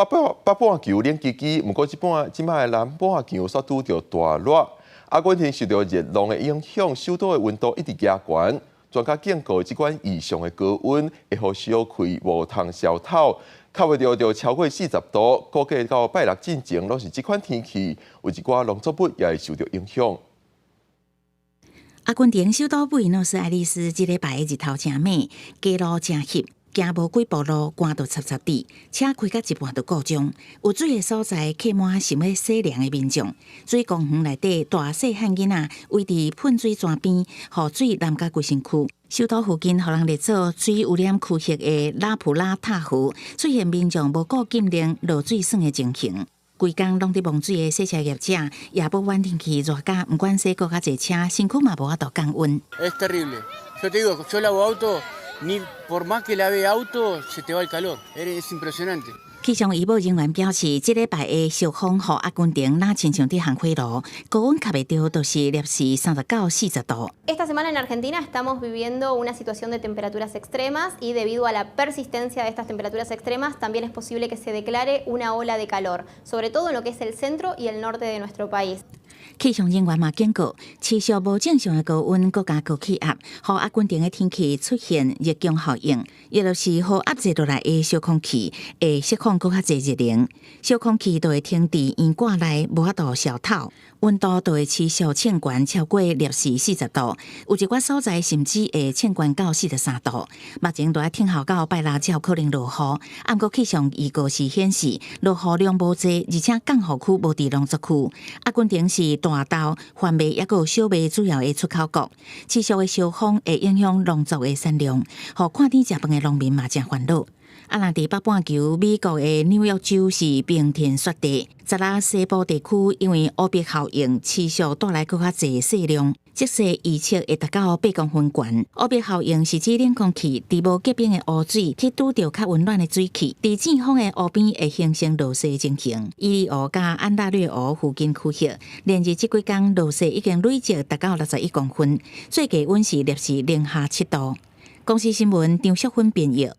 北半球冷吱吱，毋過這擺這擺的南半球煞拄著大熱。阿根廷受著熱浪的影響，首都的溫度一直加懸。專家警告，這款異常的高溫會予小開無通消透，較袂著就超過40度。估計到拜六進前攏是這款天氣，有一寡農作物也會受著影響。阿根廷首都布宜諾斯艾利斯這禮拜的日頭誠猛，街路誠翕，行無幾步路，汗就潲潲滴，車開到一半就故障。有水的所在客滿想欲洗涼的民眾，水公園內底大細漢囡仔圍佇噴水泉邊，予水淋甲規身軀。首都附近予人列做水污染區域的拉普拉塔河，出現民眾無顧禁令落水耍的情形。規工攏佇摸水的洗車業者，也無怨天氣熱甲，毋管洗閣較濟車，身軀嘛無法度降溫。 Es terrible. Yo te digo, yo lavo auto, ni por más que lave auto, se te va el calor. Es impresionante. 氣象預報人員表示，這禮拜的小風予阿根廷若親像佇烘火爐，高溫較袂著都是攝氏39、40度。 Esta semana en Argentina estamos viviendo una situación de temperaturas extremas y, debido a la persistencia de estas temperaturas extremas, también es posible que se declare una ola de calor, sobre todo en lo que es el centro y el norte de nuestro país. 氣象人員嘛警告，持續無正常的高溫，閣加高氣壓，予阿根廷的天氣出現熱宮效應，也就是予壓制落來的小空氣會釋放閣較濟熱能，小空氣就會停佇圓蓋內，無法度消透，溫度就會持續衝懸超過攝氏40度，有一寡所在甚至會衝懸到43度。目前都愛等候到拜六才有可能落雨，毋過氣象預告是顯示落雨量無濟，而且降雨區無佇農作區。阿根廷是大豆、番麥抑閣有小麥主要的出口國，持續的燒風會影響農作的產量，予看天食飯的農民嘛誠煩惱。啊，若佇北半球，美國的紐約州是冰天雪地，昨仔西部地區因為烏壁效應持續帶來閣較濟雪量，這雪預測會達到8公分懸。烏壁效應是指冷空氣佇無結冰的湖水去拄著較溫暖的水汽，佇季風的湖邊會形成落雪情形。伊利湖佮安大略湖附近區域，連日這幾工落雪已經累積達到61公分，最低溫是攝氏零下7度。公視新聞張淑芬編譯。